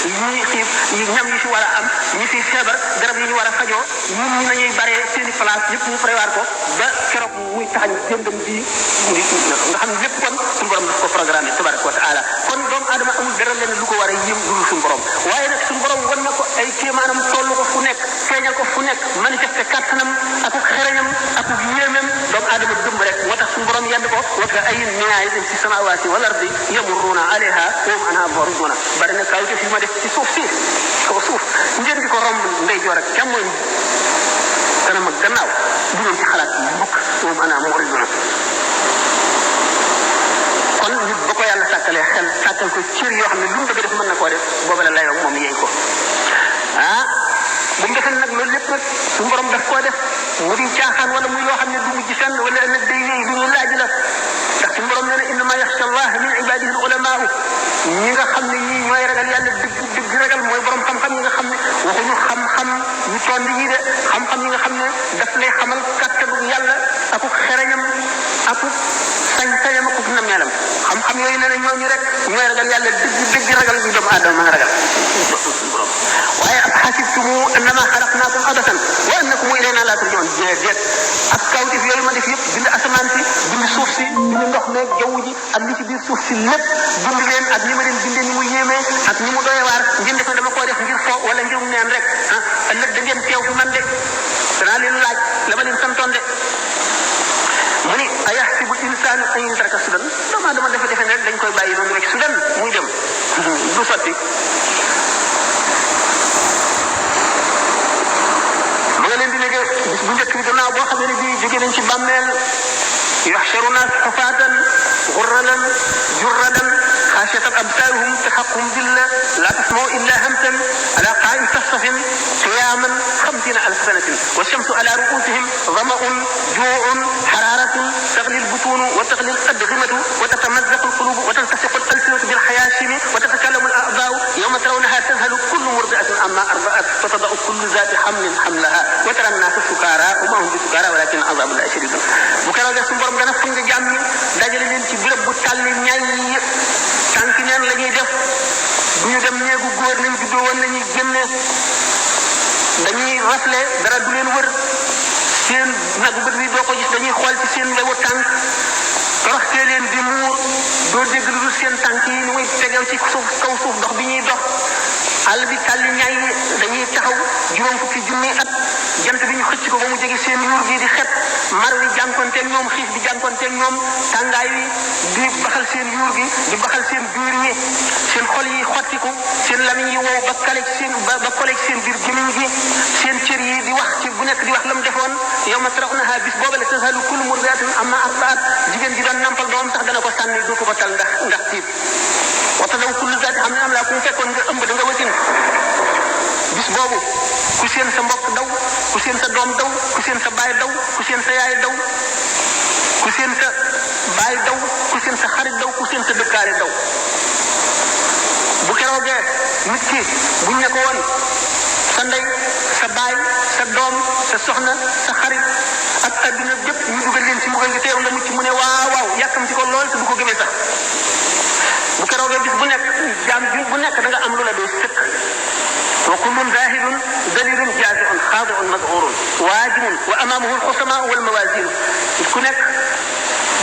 ñi xiif ñam yi fi war a am ñi fi feebar garab yi ñu war a fajoo ñun ñi nañuy baree seen i place yëpp ñu prévoir ko ba keroog muy taxañ jëndam bi nga xam ne lépp kon suñu borom daf ko programmé tabaraka wa taala kon doomu aadama amul dara leen lu ko war a yëm dul suñu borom waaye nag suñu borom wan na ko ay kéemaanam toll ko fu nekk feeñal ko fu nekk manifesté kàttanam ak xereñam ak yéemam doomu aadama gëm rek moo tax suñu borom yedd ko wa ka ayyin min aayatin fi samaawaati wal ardi yamurruuna alayha wa hum anhaa mu'riduuna bari na kaw fi ma def ci suuf si kaw suuf ngeen di ko romb ndeyjoor ak càmmoñ kanam ak gannaaw du leen ci xalaat mukk wa hum anhaa mu'riduuna kon nit ba ko yàlla sàkkalee xel sàkkal ko cër yoo xam ne lu mu bëgg def mën na koo def booba la layoo moom yeey ko bu mu defee nag loolu lépp nag suñu borom daf koo def mu di caaxaan wala muy loo xam ne du mujj fenn wala ëllëg day wéy lu ñu laaj la ndax suñu borom nee na innama yaxsha allah min ibadihi al ulamaa ñi nga xam ne ñii ñooy ragal yàlla dëgg ragal mooy borom xam-xam yi nga xam ne waxuñu xam-xam ñu tondi yi de xam-xam yi nga xam ne daf lay xamal kattanu yàlla akuk xereñam akuk sañ-sañam akuk nameelam xam-xam yooyu nee na ñooñu rek ñooy ragal yàlla dëgg ragal ñu doomu aadama mën a ragal suñu borom waaye ab xasibtumu annama xalaqnaakum abasan wa annakum ilayna laa turja'uun déedéet ak kawtif yooyu ma def yëpp bind asamaan si bind suuf si bind ndox meeg jaww ji ak li ci biir suuf si lépp bind leen ak ni ma leen bindee ni mu yéemee ak ni mu doyewaar ngeen def ne dama koo def ngir fo wala ngir neen rek ëllëg da ngeen teew fi man de danaa leen laaj la ma leen santoon de mu ni ayaxsibu insaanu an yutraka sudan doomu aadama dafa defe ne rek dañ koy bàyyi noonu rek sudan muy dem du sotti ma nga leen di léegi bis bu njëkk bi gannaaw boo xam ne bii jóge nañ ci bàmmeel yuxsharuna xufaatan gurralan jurradan xaasiyatan absaaruhum taxaquhum billah laa tasmau illa hamsan ala qaa'in safsafin qiyaaman 50,000 sanatin والشمس على رؤوسهم ظمأ جوع حرارة تغلي البطون وتغلي الأدغمة وتتمزق القلوب وتلتصق الألسنة بالحياشم وتتكلم الأعضاء يوم ترونها تذهل كل مرضعة عما أرضعت وتضع كل ذات حمل حملها وترى الناس سكارى وما هم بسكارى ولكن عذاب الله شديد bu keroog suñu borom dana fung jàmm ñi dajale leen ci béréb bu tàlli ñaay tànk neen la ñuy def bu ñu dem néegu góor nañ juddoo woon la ñuy génne dañuy rafle dara du leen wër seen nag bët bi doo ko gis dañuy xool ci seen lewu tànk toroxtee leen di muur doo dégg lu dul seen tànk yi ni muy tegew ci suuf kaw suuf dox bi ñuy dox àll bi tàlli ñaay dañuy taxaw juróom fukki junni at jant bi ñu xëcc ko ba mu jege seen yuur gi di xet mar wi jànkonteeg ñoom xiif bi jànkonteeg ñoom tàngaay wi di baxal seen yuur gi di baxal seen biir yi seen xol yi xottiku seen lamiñ yi wow ba kale ci seen ba kole ci seen biir gémmiñ gi seen cër yi di wax ci bu nekk di wax la mu defoon yawma tarawnaha bis booba la tazhalu kullu murdi'atin amma arda'at jigéen ji doon nampal doom sax dana ko sànni du ko tal ndax tiit wa tadaw kullu zaati hamlin hamlaha ku fekkoon nga ëmb da nga wasin bis boobu ku seen sa mbokk daw ku seen sa doom daw ku seen sa baay daw ku seen sa yaay daw ku seen sa baay daw ku seen sa xarit daw ku seen sa dëkkaale daw bu keroogee nit ki buñ ne ko woon sa ndey sa baay sa doom sa soxna sa xarit ak adduna bépp ñu dugal leen ci mbugal gi teew nga mucc mu ne waaw yàkkamti ko lool te du ko gëmee sax bu keroogee bis bu nekk jaam bi bu nekk da nga am lu la doo sëkk wa kullun zaahidun dalilun jaazi'un xaadi'un mad'uurun waajibun wa amaamahu al-xusamaa wal mawaazin ku nekk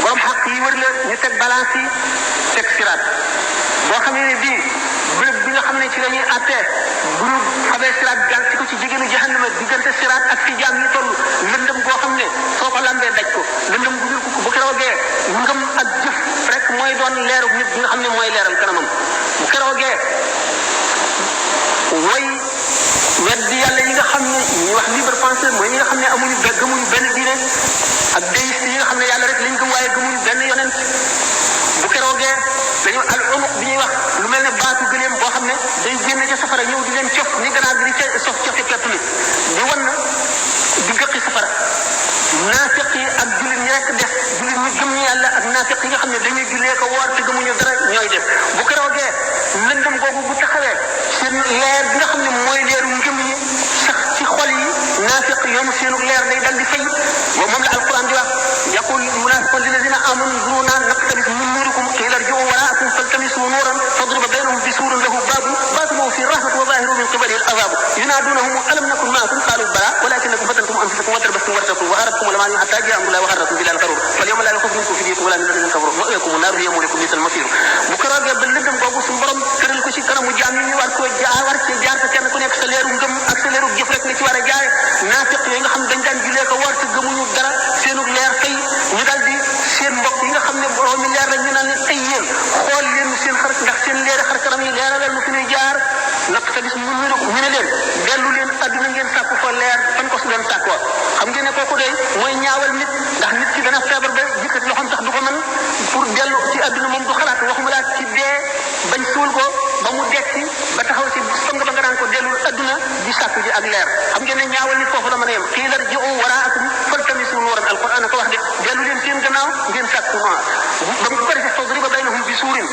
borom xaq yi wër la ñu teg balance yi teg siraat boo xamee ne bii béréb bi nga xam ne ci la ñuy àttee bu ñu xamee siraat gàll ci ko ci jigéenu jahannama diggante siraat ak fi jaam yi toll lëndëm goo xam ne soo ko lambee daj ko lëndëm bu ko bu keroogee ngëm ak jëf rek mooy doon leeru nit bi nga xam ne mooy leeral kanamam bu keroogee way weddi yàlla yi nga xam ne ñuy wax libre penseur mooy ñi nga xam ne amuñu gëmuñu benn diine ak déiste yi nga xam ne yàlla rek lañ gëm waaye gëmuñu benn yonent bu keroogee dañu al unuq bi ñuy wax lu mel ne baatu gëleem boo xam ne day génn ca safara ñëw di leen cof ni ganaar gi di ca sof cofi pett li di wan na di gëqi safara naafiq yi ak jullit ñi rek def jullit ñi gëm ñu yàlla ak naafiq yi nga xam ne dañuy jullee ko woor te gëmuñu dara ñooy def bu keroogee lëndëm googu bu taxawee seen leer bi nga xam ne mooy leeru ngëm yi sax ci xol yi naafiq yoom seenu leer day dal di fay boobu moom la alquran di wax yaqul munafiqun lilladina amanu nzuruna naqtabis min nurikum qila irji'u wara'akum faltamisu nuran fadriba baynahum bisurin lahu babun batinuhu fi qibali al-azab yunadunahum alam nakun ma'akum qalu bala walakinakum fatantum anfusakum wa tarabastum wartabtum wa gharratkum al-amani hatta ja'a amrullahi wa gharrakum billahi al-gharur fal yawma la yukhaffafu minkum fidyatun wa la min alladhina kafaru ma'akum an-nar hiya mawlakum bisal masir bu ko roogee ba lëndëm googu suñu borom tëral ko ci kanamu jaam yi ñu war ci jaar te kenn ku nekk sa leeru ngëm ak sa leeru jëf rek nga ci war a jaare naafiq yi nga xam dañ daan julee ko war te gëmuñu dara seenu leer tey ñu dal di seen mbokk yi nga xam ne boroomi leer lañ ñu naan leen ay yéen xool leen seen xar ndax seen leeri xar kanam yi leeralal mu fi ñuy jaar naqtabis ñu ne leen dellu leen adduna ngeen sàkku fa leer fan ko su doon sàkkoo xam ngeen ne kooku day mooy ñaawal nit ndax nit ki dana feebar ba jëkkati loxoom sax du ko mën pour dellu ci adduna moom du xalaat waxuma laa ci dee bañ suul ko ba mu dekki ba taxaw ci song ba nga naan ko dellul adduna di sàkku ji ak leer xam ngeen ne ñaawal nit foofu la mën a yem kii lar ji'u waraakum faltamisu nuuran alquran ko wax de dellu leen seen gannaaw ngeen sàkku noor ba mu ko defee fadriba baynahum bi suurin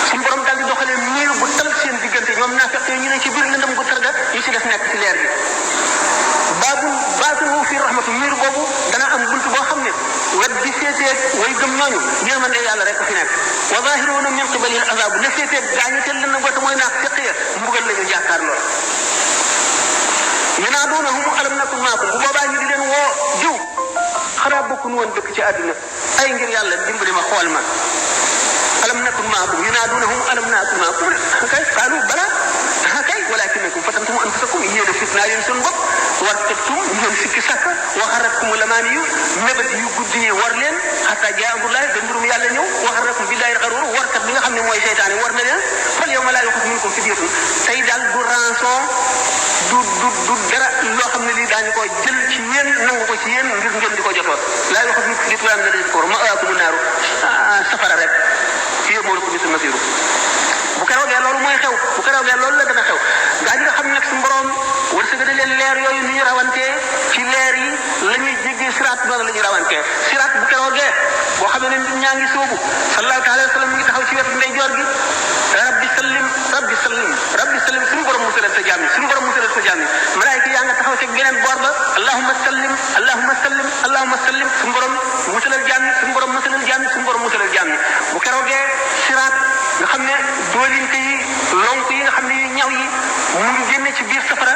suñu borom daal di doxalee miir bu tal seen diggante ñoom naafeq ñu ne ci biir lëndëm gu targa ñu ci def nekk ci leer bi baatuhu fi rahmatu miir boobu dana am bunt boo xam ne wet bi féetee way gëm ñooñu yërmande yàlla rek fi nekk wa zahiruuna min qibali al azab la féetee gaañu te lëndëm goote mooy naafeq ya mbugal la ñu jàkkaar lool yunaadunahum alam nakun maakum bu boobaa ñu di leen woo jiw xanaa bokkuñu woon dëkk ci àdduna ay ngir yàlla dimbali ma xool ma alam nakun maakum yunaadunahum alam nakun maakum kay qaalu bala kay walakinakum fatantum anfusakum yéen a fitnaa leen seen bopp wartabtum ngeen sikki sàkk wa gharratkum al-amaaniyyu mébét yu guddi yi war leen hatta jaa amrullahi ba mbirum yàlla ñëw wa gharrakum billahi al-gharuur warkat bi nga xam ne mooy seytaane war na leen fal yawma laa yu'khadhu minkum fidyatun tey daal du rançon du dara loo xam ne lii daañu ko jël ci yéen nangu ko ci yéen ngir ngeen di ko jotoo laa yu'khadhu minkum fidyatun wa laa min alladhiina kafaru ma'waakumu naaru safara rek hiya mawlaakum bi'sal masiir bu keroogee loolu mooy xew bu keroogee loolu la dana xew gaa ñi nga xam nag suñu borom wërsëg na leen leer yooyu ni ñu rawantee ci leer yi la ñuy jéggee siraat noonu la ñuy rawantee siraat bu keroogee boo xam ne nit ñaa ngi soobu sallallahu alayhi wa sallam mi ngi taxaw ci wetu ndeyjoor gi rabbi sallim rabbi sallim rabbi sallim suñu borom musalal sa jaam yi suñu borom musalal sa jaam yi malaayika yaa nga taxaw ci beneen boor ba allahumma sallim allahumma sallim allahumma sallim suñu borom musalal jaam yi suñu borom musalal jaam yi suñu borom musalal jaam yi bu keroogee siraat nga xam ne doolinte yi lonk yi nga xam ne yu ñaw yi mu ngi génne ci biir safara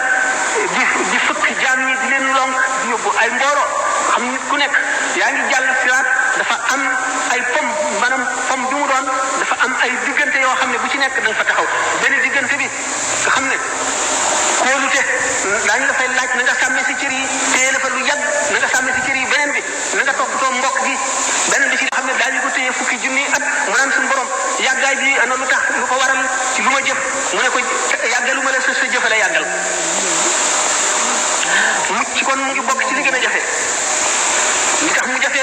di fëkk jaam ñi di leen lonk di yóbbu ay mbooro xam nit ku nekk yaa ngi jàll siraat dafa am ay pom maanaam pom bi mu doon dafa am ay diggante yoo xam ne bu ci nekk da nga fa taxaw benn diggante bi nga xam ne kóolute daañu la fay laaj na nga sàmmee si cër yi téye la fa lu yàgg na nga sàmmee si cër yi beneen bi na nga toppatoo mbokk gi beneen bi ci xam ne daañu ko téye fukki junni at mu naan suñu borom yàggaay bi ana lu tax lu ko waral ci lu ma jëf mu ne ko yàggalu ma la sa jëfe la yàggal mucc kon mu ngi bokk ci li gën a jafe li tax mu jafe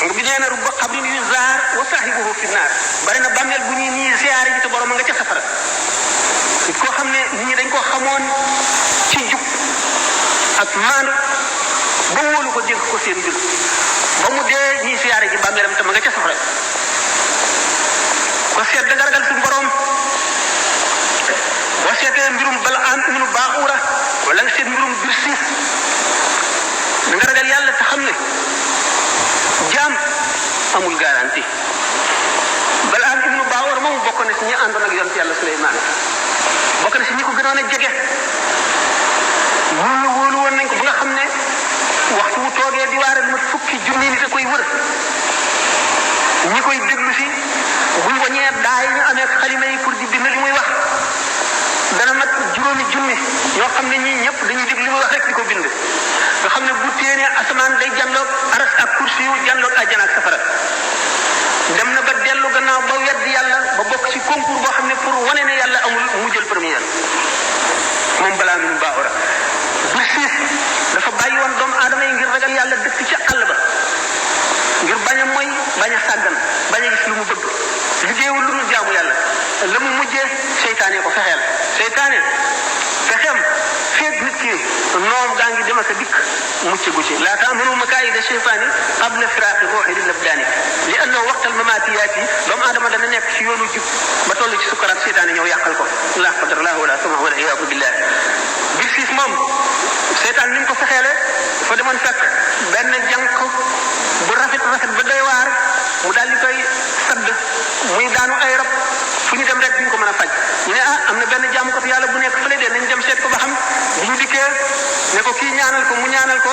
nga bi nee na rubba xabrin yuzaar wa saahibuhu fi naar bari na bàmmeel bu ñuy nii siyaare ji te borom a nga ca safara nit koo xam ne nit ñi dañ koo xamoon ci jub ak maandu ba wóolu ko dégg ko seen mbir ba mu dee ñii siyaare ji bàmmeelam te ma nga ca safara ko seet da nga ragal suñu borom boo seetee mbirum bala am ibnu baaxuura wala nga seet mbirum birsiis da nga ragal yàlla te xam ne jaam amul garantie bala am ibnu baaxuura moom bokk na ci ñi àndoon ak yonent yàlla Suleymaan bokk na ci ñi ko gënoon a jege wóolu woon nañ ko ba nga xam ne waxtu wu toogee di waare lu fukki junni nit a koy wër ñi koy déglu si buñ wañee daay ñu amee xalima yi pour di bind li muy wax dana mat juróomi junni ñoo xam ne ñii ñëpp dañuy dégg li muy wax rek di ko bind nga xam ne bu téenee asamaan day janloog aras ak kursi yu janloog àjjana ak safara dem na ba dellu gannaaw ba weddi yàlla ba bokk ci concours boo xam ne pour wane ne yàlla amul mu jël premier moom balaa min baaxura bu siis dafa bàyyi woon doomu aadama yi ngir ragal yàlla dëkk ci àll ba ngir bañ a moy bañ a sàggan bañ a gis lu mu bëgg liggéeyul lu mu jaamu yàlla la mu mujjee seytaane ko fexeel seytaane fexeem feeg nit ki noom gaa ngi dem ak a dikk mucc gu ci laa taamanu makaayida seytaani qabla firaaqi ruuxi lil abdaani li annahu waqtal mamaatiyaat yi doomu aadama dana nekk ci yoonu jub ba toll ci sukkaraat seytaane ñëw yàqal ko laa qadar laa wala sama wala iyaadu billah bir siis moom seytaan ni mu ko fexeele dafa demoon fekk benn jànq bu rafet ba doy waar mu daal di koy sadd muy daanu ay rab fu ñu dem rek duñ ko mën a faj ñu ne am na benn jaamukatu yàlla bu nekk dikkee ne ko kii ñaanal ko mu ñaanal ko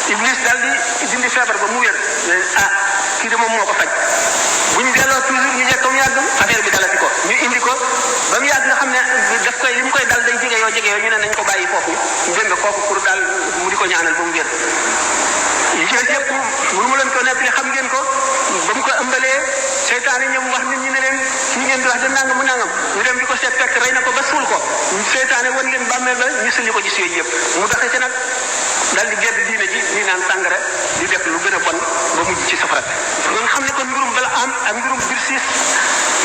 Iblis daal di dindi feebar ba mu wér kii de moom moo ko faj buñ delloo toujours ñu jekk mu yàgg affaire bi dalati ko ñu indi ko ba mu yàgg nga xam ne daf koy li mu koy dal day jege yoo ñu ne nañ ko bàyyi foofu dégg nga foofu pour daal mu di ko ñaanal ba mu wér yi ci des yëpp mënu ma leen ko nekk xam ngeen ko ba mu ko ëmbalee seytaane ñoom wax nit ñi ne leen kii ngeen di wax de nangam mu nangam ñu dem di ko seet fekk rey na ko ba suul ko seytaane wan leen bàmmeel ba ñu sulli ko gis yooyu yëpp mu doxee ci nag dal di gedd diine ji di naan sàngara di def lu gën a bon ba mujj ci safara nga xam ne kon mbirum bala am ak mbirum Birsiis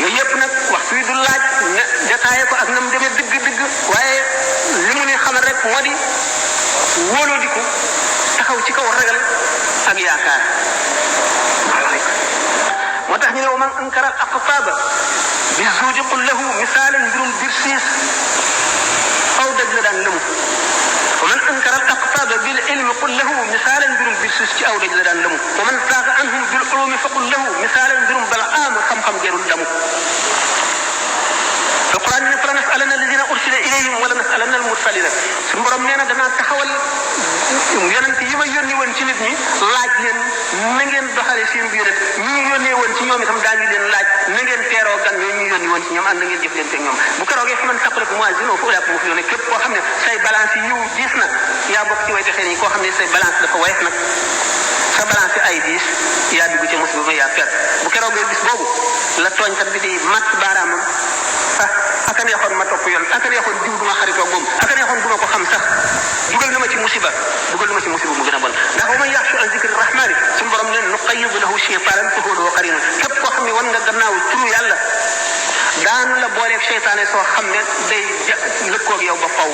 yooyu yëpp nag waxtu wi du laaj ne détaillé ko ak na mu demee dëgg waaye li mu ne xamal rek moo di wóoloo di ko taxaw ci kaw ragal ak yaakaar moo tax ñu ne wa man ankara al aqtaaba bi zuuji qul lahu misaalan mbirum Birsiis aw dëgg la daan lëmu wa man ankara al aqtaaba bil ilmi qul lahu misaalan mbirum Birsiis ci aw dëgg la daan lëmu wa man saaqa anhum bil ulumi fa qul lahu misaalan mbirum Balaam xam-xam jarul damu alquran ne fala nasalanna alladina ursila ilayhim wala nasalanna almursalina suñu borom nee na danaa taxawal yonent yi ma yónni woon ci nit ñi laaj leen na ngeen doxale seen biir ñi ñu yónnee woon ci ñoom itam daañu leen laaj na ngeen teeroo gan ñooñu ñu yónni woon ci ñoom ànd na ngeen jëflante ak ñoom bu keroogee fi man saqulat mawazinuhu fa ulaa'ika humul muflihuun képp koo xam ne say balance yi yiw diis na yaa bokk ci way texee nii koo xam ne say balance dafa woyof nag sa balance ay diis yaa dugg ci musiba ma yaa perte bu keroogee bis boobu la tooñkat bi di mat baaraamam aka neexoon ma topp yoon aka neexoon diw duma xaritoo moom aka neexoon duma ko xam sax dugal na ma ci musiba mu gën a bon ndax wa man yaxshu an zikri rahmani suñu borom ne nuqayyid lahu shaytanan fa huwa lahu qarin képp koo xam ne wan nga gannaaw turu yàlla daanu la booleeg seytaane soo xam ne day lëkkoog yow ba faw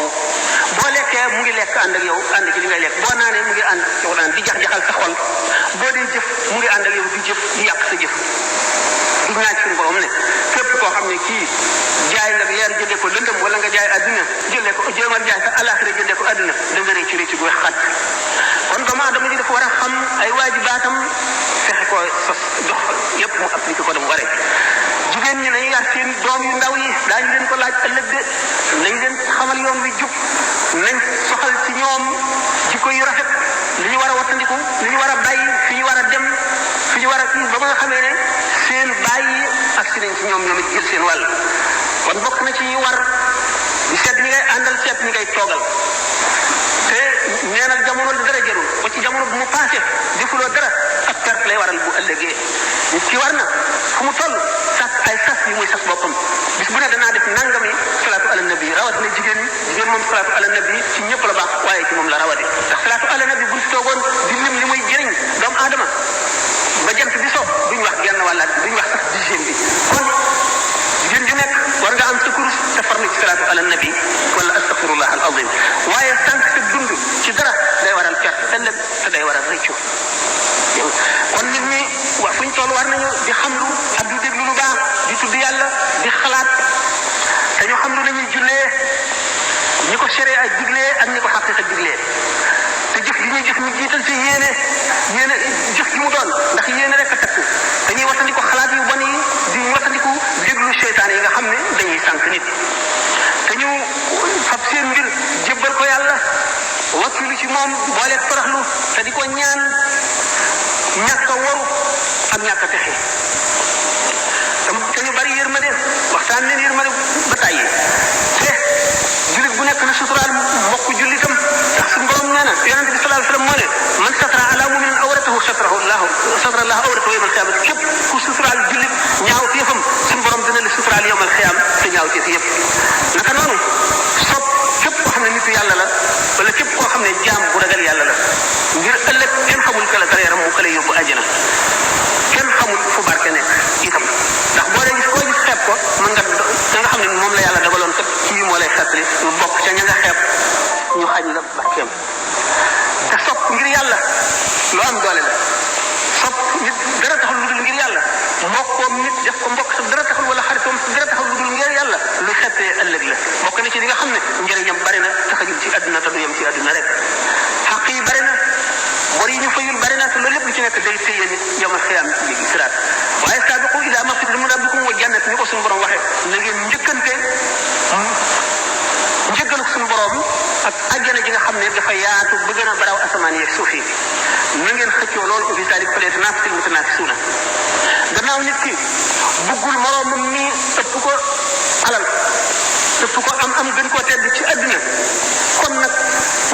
boo lekkee mu ngi lekk ànd ak yow ànd ci li ngay lekk boo naanee mu ngi ànd yow naan di jax-jaxal sa xol boo dee jëf mu ngi ànd ak yow di jëf di yàq sa jëf di ñaaj suñu borom ne képp koo xam ne kii jaay nga leer jëndee ko lëndëm wala nga jaay adduna jëndee ko jéemal jaay sa alaxira jëndee ko adduna da nga rëcc rëcc gu wex xat kon doomu aadama ji dafa war a xam ay waajibaatam fexe ko sos dox yépp mu appliqué ko dam waree jigéen ñi nañu yar seen doom yu ndaw yi daañu leen ko laaj ëllëg de nañ leen xamal yoon wi jub nañ soxal ci ñoom jikko yu rafet li ñu war a wattandiku li ñu war a bàyyi fi ñu war a dem fi ñu war a ba nga xamee ne seen bàyyi ak si nañ ci ñoom ñoom it jël seen wàll kon bokk na ci yi war di seet ñi ngay àndal seet ñi ngay toogal te neenal jamono lu dara jarul ba ci jamono bu mu passé defuloo dara ak perte lay waral bu ëllëgee nit ki war na fu mu toll sas ay sas yi muy sas boppam bis bu ne danaa def nangami salaatu ala nabi rawatina jigéen moom salaatu ala nabi ci ñëpp la baax waaye ci moom la rawati ndax salaatu ala nabi buñ si toogoon di lim li muy jëriñ doomu aadama ba jant bi so duñ wax genn wàllaat duñ wax sax dixième bi kon jigéen ju nekk war nga am sa kurus te farlu ci salaatu ala nabi wala astaghfirullah al azim waaye sànq sa dund ci dara day waral perte ëllëg te day waral rëccu kon nit ñi wa fuñ toll war nañu di xamlu ak di déglu lu baax di tudd yàlla di xalaat te ñu xam lu nañuy jullee ñi ko séré ak diglee ak ñi ko xaqiqa diglee te jëf gi ñuy jëf ñu jiital ci yéene jëf gi mu doon ndax yéene rek a takk dañuy wattandiku xalaat yu bon yi di wattandiku déglu seytaan yi nga xam ne dañuy sànq nit te ñu fab seen mbir jébbal ko yàlla wakkilu ci moom booleeg toroxlu te di ko ñaan ñàkk a waru ak ñàkk a texe te ñu bari yërmande waxtaan leen yërmande ba tàyyi te jullit bu nekk na suturaal mbokku jullitam ndax suñu borom nee na yonente bi sallallahu alayhi wasallam moo ne man satara ala muminin awratahu satara allahu awratahu yawmal qiyaamati képp ku suturaal jullit ñaaw téefam suñu borom dina la suturaal yawmal qiyaam te ñaaw téef yëpp naka noonu sopp képp koo xam ne nitu yàlla la wala képp koo xam ne jaam bu ragal yàlla la ngir ëllëg kenn xamul kala yaram mu kala yóbbu àjjana kenn xamul fu barke nekk itam ndax boo dee gis koo gis xeeb ko mën nga xam ne moom la yàlla dogaloon kat kii moo lay xeetli mu bokk ca ña nga xeeb ñu xañ la barkeem te sopp ngir yàlla lu am doole la sopp nit dara taxul lu dul ngir yàlla mbokkoom nit def ko mbokk sa dara taxul wala xaritoom dara taxul lu dul ngir yàlla lu xettee ëllëg la bokk na ci li nga xam ne njëriñam bari na taxajul ci àdduna te du yem ci àdduna rek xaq yi bari na bor yi ñu fayul bari na te loolu lépp lu ci nekk day téye nit yawmal xiyaam ci léegi siraat waaye saabiqu ilaa magfiratin min rabbikum wa jannat ni ko suñu borom waxee na ngeen njëkkante njëggalu suñu borom ak àjjana ji nga xam ne dafa yaatu ba gën a baraw asamaan yeeg suuf yi na ngeen xëccoo loolu fi taalib fële tanaafasil mutanaafisuuna gannaaw nit ki buggul moroomam mi ëpp ko alal ëpp ko am gën koo tedd ci àdduna kon nag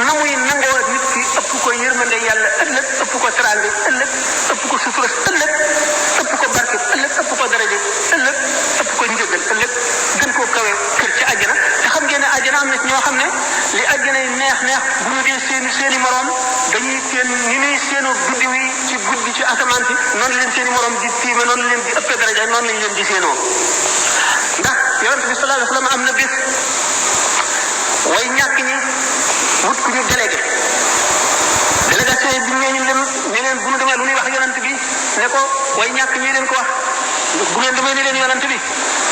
na muy nangoo nit ki ëpp ko yërmande yàlla ëllëg ëpp ko teraanga ëllëg ëpp ko sutura ëllëg ëpp ko barke ëllëg ëpp ko daraja ëllëg ëpp ko njëgal ëllëg gën koo kawe kër ci àjjana te xam ngeen ne àjjana am na ñoo xam ne li àjjana yi neex bu ñu dee seeni moroom dañuy seen ni ñuy seenu guddi wi ci guddi ci asamaan si noonu leen seeni moroom di tiime noonu leen di ëppee daraja noonu lañ leen di seenoo ndax yonent bi sallallahu alayhi wa sallam am na bés way ñàkk ñi wut ku ñu délégué délégation yi bi ñu leen bu ñu demee lu ñuy wax yonent bi ne ko way ñàkk ñi leen ko wax bu ngeen demee ni leen yonent bi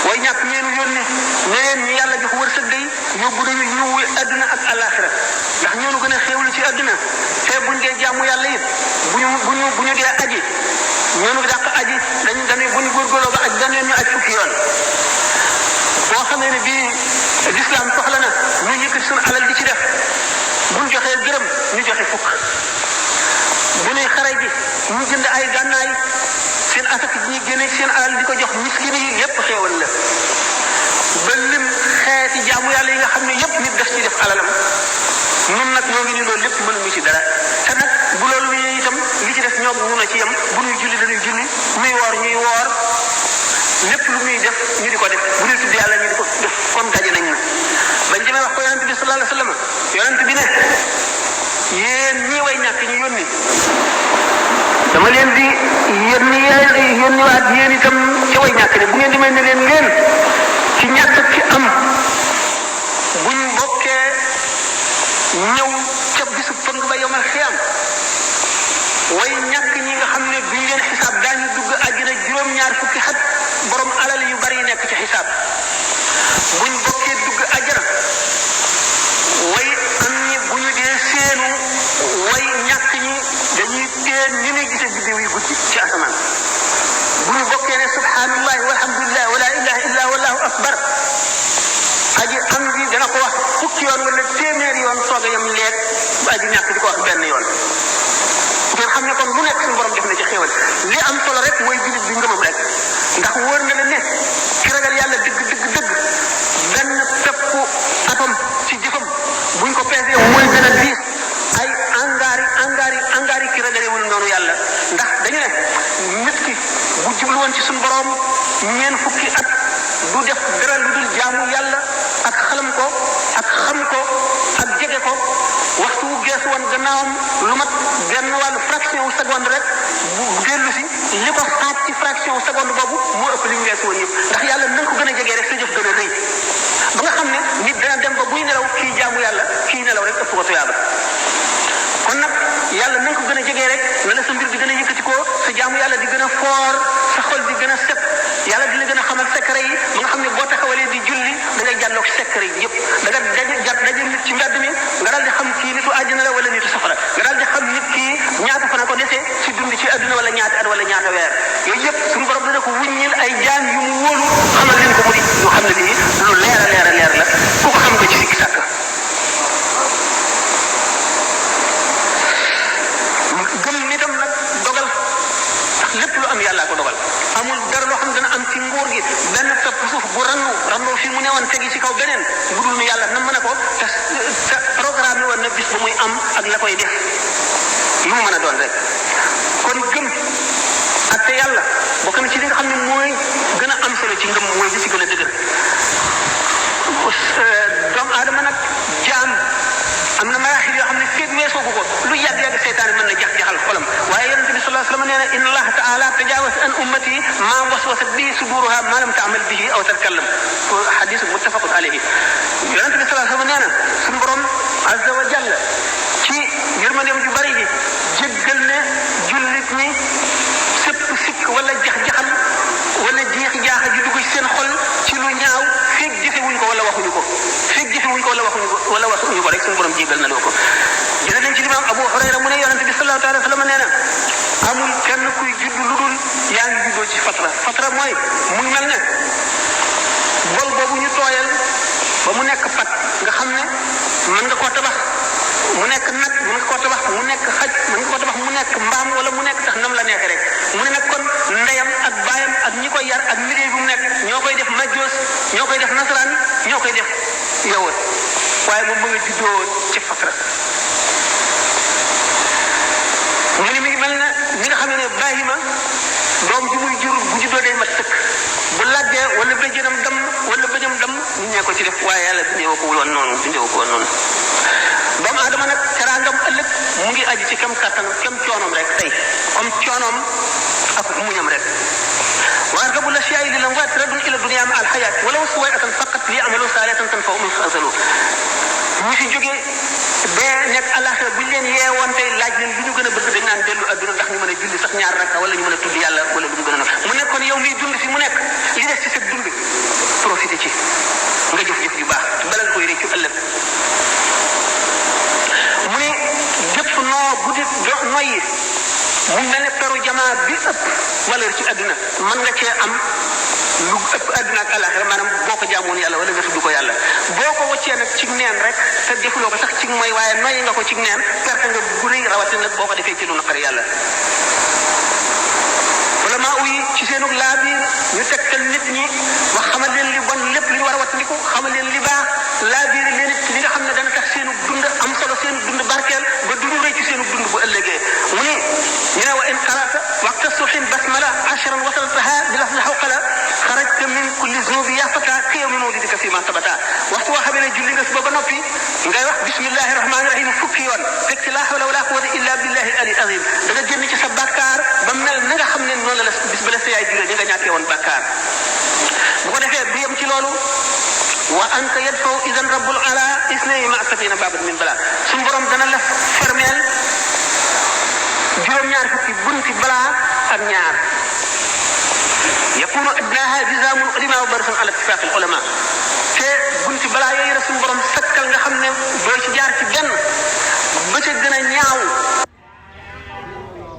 way ñàkk ñeenu yónni ne leen ñu yàlla jox wërsëg day yóbbu nañu ñu àdduna ak àllaaxira ndax ñoonu gën a xéewlu ci àdduna te buñ dee jaamu yàlla it bu ñu dee aji ñoonu dàq aji dañuy buñ góorgóorloo ba aj dañ leen ñu aj fukki yoon boo xamee ne bii l'islam soxla na ñu yëkkati suñu alal di ci def buñ joxee gërëm ñu joxe fukk bu nuy xare ji ñu jënd ay gànnaay seen asaka ñi génne seen alal di ko jox miskin yi yépp xéewal la ba lim xeeti jaamu yàlla yi nga xam ne yépp nit def ci def alalam ñun nag ñoo ngi ni loolu lépp mënuñu ci dara te nag bu loolu wéyee itam li ci def ñoom ñu na ci yem bu ñuy julli dañuy julli ñuy woor lépp lu muy def ñu di ko def bu ñuy tudd yàlla ñu di ko def kon daje nañ na bañ demee wax ko yonent bi sallallahu alayhi wa sallam yonent bi ne yéen ñii way ñàkk ñu yónni dama leen di yónniwaat yéen itam ci way ñàkk ne bu ngeen demee ne leen ci ñàkk ci am buñ bokkee ñëw ca bisu pëng ba yomal xiyam way ñàkk ñi nga xam ne duñ leen xisaab daañu dugg àjjana juróom-ñaar fukki xat borom alal yu bari nekk ci xisaab buñ bokkee dugg àjjana way am ñi bu ñu dee seenu way ñàkk ñi dañuy teen ni ñuy gisee biddew yi guddi ci asamaan bu ñu bokkee ne subhanallah walhamdulillah wala ilaha illa wallahu akbar aji am bi dana ko wax fukki yoon wala téeméeri yoon soog a yem leeg aji ñàkk di ko wax benn yoon ngeen xam ne kon lu nekk suñu borom def na ci xéewal li am solo rek mooy jullit bi ngëmam rek ndax wóor na la ne ki ragal yàlla dëgg benn peppu atom ci jëfam buñ ko peesee mooy gën a diis ay angaari ki ragalewul noonu yàlla ndax dañu ne nit ki bu jublu woon ci suñu borom ñeen fukki at du def dara lu dul jaamu yàlla ak xalam ko ak xam ko ak jege ko waxtu wu geesu woon gannaawam lu mat benn wàllu fraction wu seconde rek bu dellu si li ko xaaj ci fraction wu seconde boobu moo ëpp li ñu geesu woon yëpp ndax yàlla na nga ko gën a jegee rek sa jëf gën a rëy ba nga xam ne nit dana dem ba buy nelaw kii jaamu yàlla kii nelaw rek ëpp ko tuyaaba kon nag yàlla na nga ko gën a jegee rek na la sa mbir di gën a yëkkati ko sa jaamu yàlla di gën a foor sa xol di gën a set yàlla di la gën a xamal secret yi ba nga xam ne boo taxawalee di julli da ngay jàlloog secret yi yëpp da nga daje nit ci mbedd mi nga daal di xam kii nitu àddina la wala nitu safara nga daal di xam nit kii ñaata fan ko desee ci dund ci àdduna wala ñaata at wala ñaata weer yooyu yëpp suñu borom dana ko wuññil ay jaam yu mu wóolu xamal leen ko mu di ñu xam ne lii lu leer la ku ko xam nga ci sikki sàkk gëm nitam nag dogal ndax lépp lu am yàllaa ko dogal amul dara loo xam ne dana am ci nguur gi benn topp suuf bu rannu fi mu newoon tegi ci kaw beneen bu dul nu yàlla na mën a ko te programme woon na bis ba muy am ak la koy def lu mu mën a doon rek kon gëm ak te yàlla bokk na ci li nga xam ne mooy gën a am solo ci ngëm mooy li ci gën a dëgër doomu aadama nag jaam am na maraaxil yoo xam ne feeg weesoo ko lu yàgg seytaane mën na jax-jaxal xolam waaye yonent bi sallallahu alayhi wa sallam nee na inna allaha taala tajawaz an ummati ma waswasat bihi suduruha ma lam taamal bihi aw tatkallam xadis muttafaqun alayhi yonent bi sallallahu alayhi wa sallam nee na suñu borom azza wa jalla ci yërmandeem ju bari ji jéggal ne jullit ñi sëpp sikk wala jax-jaxal wala jeexi jaaxa ju dugg ci seen xol ci lu ñaaw feeg jëfewuñ ko wala waxuñu ko wala waxuñu ko rek suñu borom jéggal na loo ko jële nañ ci limaam Abu Hurayra mu ne yonente bi sallallahu alayhi wa sallam nee na amul kenn kuy judd lu dul yaa ngi juddoo ci fatra mooy muy mel ne bol boobu ñu tooyal ba mu nekk pat nga xam ne mën nga koo tabax mu nekk nag, mën nga koo tabax mu nekk xaj, mën nga koo tabax mu nekk mbaam, wala mu nekk sax nam la neexee rek. mu ne nag kon ndeyam ak baayam ak ñi koy yar ak milieu bi mu nekk ñoo koy def majjoos, ñoo koy def nasaraan, ñoo koy def yawut, waaye moom mu nga juddoo ci fatra. mu ne mi ngi mel na ñi nga xam ne Ibrahima doom ji muy jur bu juddoo day mat sëkk, bu laggee wala bëjënam damm wala bëjëm damm ñu ñee ko ci def, waaye yàlla bindee ko woon noonu, bindee ko woon noonu. doomu aadama nag teraangam ëllëg mu ngi aji ci kem kattan kem coonoom rek tey, comme coonoom ak muñam rek. وأرغب الأشياء للأموات رد إلى الدنيا مع الحياة ولو سويئة فقط ليعملوا صالحة تنفعهم إن خذلوا. ñu fi jóge dee nekk àllaaxira buñ leen yeewoon tey laaj leen li ñu gën a bëgg dañ naan dellu adduna ndax ñu mën a julli sax ñaar rakka wala ñu mën a tudd yàlla wala lu mu gën a nag mu nekkoon yow miy dund fi mu nekk li des ci sa dund profité ci nga jëf-jëf yu baax bala nga koy réccu ëllëg. mu ne jëpp noo bu di noyyi mu mel ne peru jamaa bi ëpp valeur ci adduna mën nga cee am lu ëpp adduna ak àllaaxira maanaam boo ko jaamoon yàlla wala nga tudd ko yàlla. boo ko wëccee nag ci neen rek te defuloo ko sax ci mooy waaye noyyi nga ko ci neen perte nga bu rëy rawatina nag boo ko defee ci lu naqari yàlla. wala maa uyi ci seenu laabiir ñu tegtal nit ñi wax xamal leen li bon lépp li ñu war a wattandiku xamal leen li baax laabiir leen it li nga xam ne dana tax seenu dund am solo seenu dund barkeel ba du rëy ci seenu dund bu ëllëgee. mu ne ñu ne wa in qara'ta waqta subhin basmala ashran wasaltaha bi lafzi hawqala xarajta min kulli zunubi ya fata ka yawmi mawlidika fi ma sabata. waxtu woo xamee ne julli nga si ba noppi ngay wax bismillahi rahmani rahim fukki yoon fekk ci laa hawla wala quwwata illa billahi al-ali azim da nga génn ci sa bàkkaar ba mel na nga xam ne noonu la bis ba la sa yaay juree ni nga ñàkkee woon bàkkaar. bu ko defee du yem ci loolu wa anta yadfa'u idan rabbul ala isnayni ma sabina babat min bala suñu borom dana la fermeel juróom-ñaar fukki bunti balaa ak ñaar. yakunu adnaha jizamul ulama wa barasan ala ittifaq al ulama te bunti balaa yooyu la suñu borom sakkal